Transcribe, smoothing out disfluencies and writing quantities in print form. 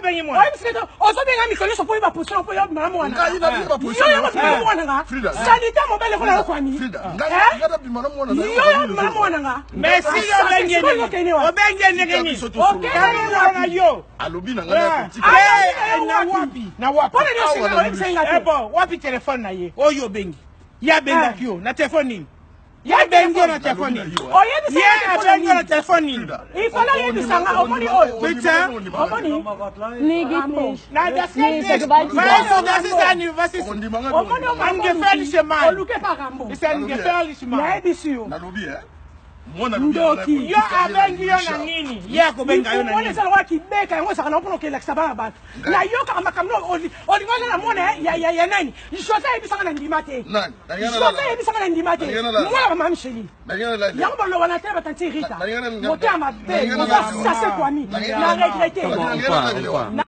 abengi mwana. Oyebisaka te ozobenga mikolo nyonso mpo oyeba position mpo oyobima mwana. Ngai nabima Yo position yango na obima yo. mwana nga. Frida. Salite mobali lokola yokwami. Frida, ngai ngai nabima na mwana na Yo yo. yo obima mwana nga. Mais si yo obengi ye ndenge obengi ye ndenge nini? Biso tosolola. Okende Mwana yo. Alobi na ngai Eh, nakotika. eh, na wapi? Na wapi? Mpona nini Awa osenga na oyebisa nga Eh te? bon, wapi telefone na ye? Oyo obengi. Ye abengaki yo na telefone nini? Ye abengi yo na telefone nini? Oyebisa Ye nga te mpona abengi yo na nini? telefone nini? Il fallait oyebisa nga omoni oyo. Bitte? Omoni? Nee, geht nicht. Na das Nee, geht nicht. Vergewaltigung. Weißt du, das ist ein, was ist, Okondima ngai Omoni te. Ein gefährlicher Mann. Oluke pa Rambo. Ist ein gefährlicher Mann. Nayebisi yo. Nalobi eh. Mwana alobi Ndoki. na ngai Yo abengi yo na nini? Ye akobenga yo na wana nini? eza lokola kibeka yango ezalaka na mpona okelakisa bana bato nayokaka makambo olingi oza na mwana ya nani José ayebisanga na ndima te. Nani? Nalingi José nalala. ayebisanga na ndima te. Nalingi nalala. Mwana mama Micheli. Nalingi nalala. Yango baloba na tele batanti Rita. Nalingi nalala. Motema mabe. Nalingi Oza nalala. sase kwami. Nalingi Na nalala. regrete. Nalingi nalala. On part, on part.